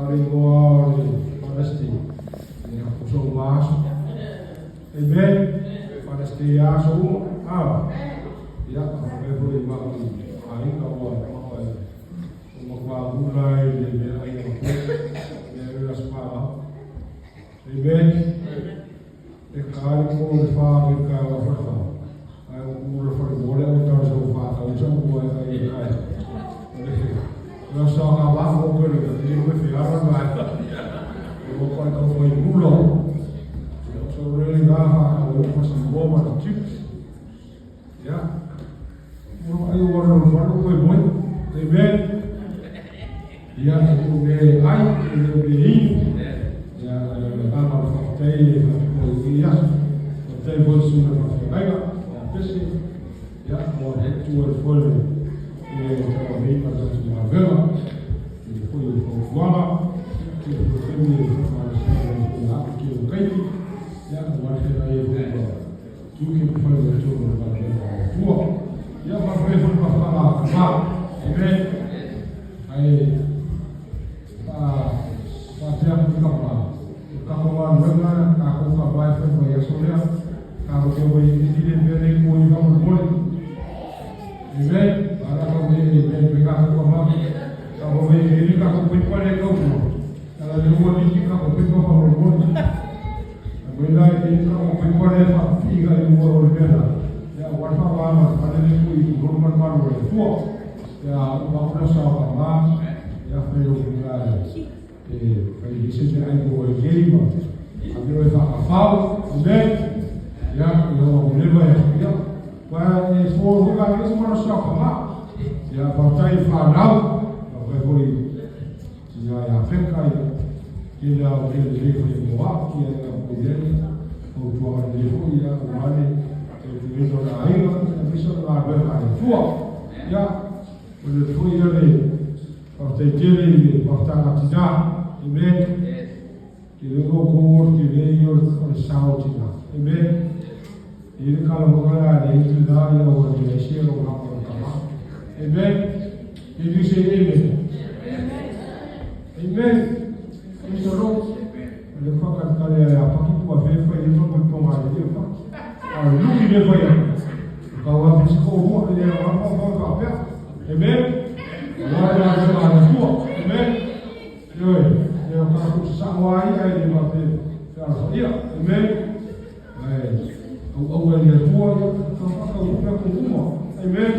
le igoa o le Father's Day, ia, o so uma aso. Amen. Father's Day aso uma. Ah. Ia, whakapai foi i maku aiga ua maua e o makua hula i le mea ai na koe. Mea e ula spara. Amen. E kāre ko le whā me ka wa whawha. Ai o kura whare mole o tau sa whā tau sa ua e ai e kai. Ua sa ka wā ko koe le ka tiri koe whiara mai. E o koe kau whai hula. E o sa re ngā whā ka o whasi mō ma te chips. Ya. Ua ai o waro wharo koe moi. Amen. Ia e ku me ai, e le me i. Ia e le ngā mara whakatei e whakatei i ia. Whakatei foi suna whakatei ia pese. Ia o he tu e foi i le tau mei ma tatu ngā vera. I le foi o whautuanga. Ki e foi whemi e whakatei i ngā ki o kaiki. Ia o wale ai e whakatei. Tuki ku whai o tō o ngā mea o tua. Ia wha whai whai wha wha wha. Amen. Ai wha wha te aku ka pa. O ka ko ngā nuenga ka ko ka mai whai whai aso lea. Ka ko te wai i le mea nei ko i ka mo mole. Amen. Ara ka me e me me ka ko ka ma. Ka ko me e ni ka ko pui pare ka ko. Ka la le ua ni ka ko pui pa pa mo mole. Wena e ka o koe kore e whakapii ai mua o le mea ia wai wha ma whare le kui i horo maru maru o le tua ia uma ona sa o ka mā ia whai o kuna e whai lise te ai mo e kei ma a meo e whakawhau amen ia ia o lewa e ia pa e fō huka e uma sa o ka mā ia whātai whānau ma whai hoi Ia ia peka ia, ke lea o ke lelei whai mo a, ki a ia ko ia ia, o tua ka lelei fo ia, o mane, e tu ino na aiga, ia misa o ngā weka e tua. Ia, o le fo ia le, whakatei tele i le whakatanga tina, amen. Ke le o ko o te le i o le sao tina, amen. I le kala whakara le i tu la ia o le ese o ngā o kama. Amen. Did you say amen? Amen. Praise the Lord. Le whakatakare ai a paki pua whewhai e whango tonga i te wha. A luki le whai a. Ka wā whisi ko hua i le wā wā wā wā pea. Amen. Wā wā wā wā wā tua. Amen. Yoi. Ia ka ku sa wā i ai le wā te. Te ara ia. Amen. Ai. Au au ai le tua ia. Ka whaka upea ko uma. Amen.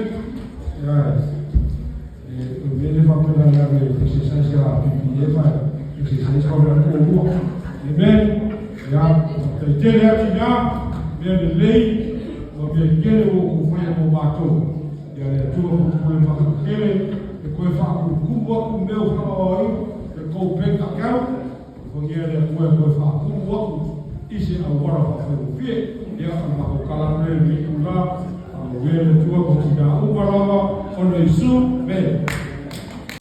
Ai. E mele whapena ia me exercise a PPE mai, exercise ka mea ko mua. Amen. Ia, te tere atu nā, mea lelei, ma mea kere o ko whaia mō mātou. Ia le atua ko koe whakakere, e koe whaakukumu aku mea o whakawawai, e kou bank account, e whangia le koe koe whaakumu aku i se auara whawhaigofie, ia a mako kala me me ula, a mo le atua ko tina uma lava, ona i su, me.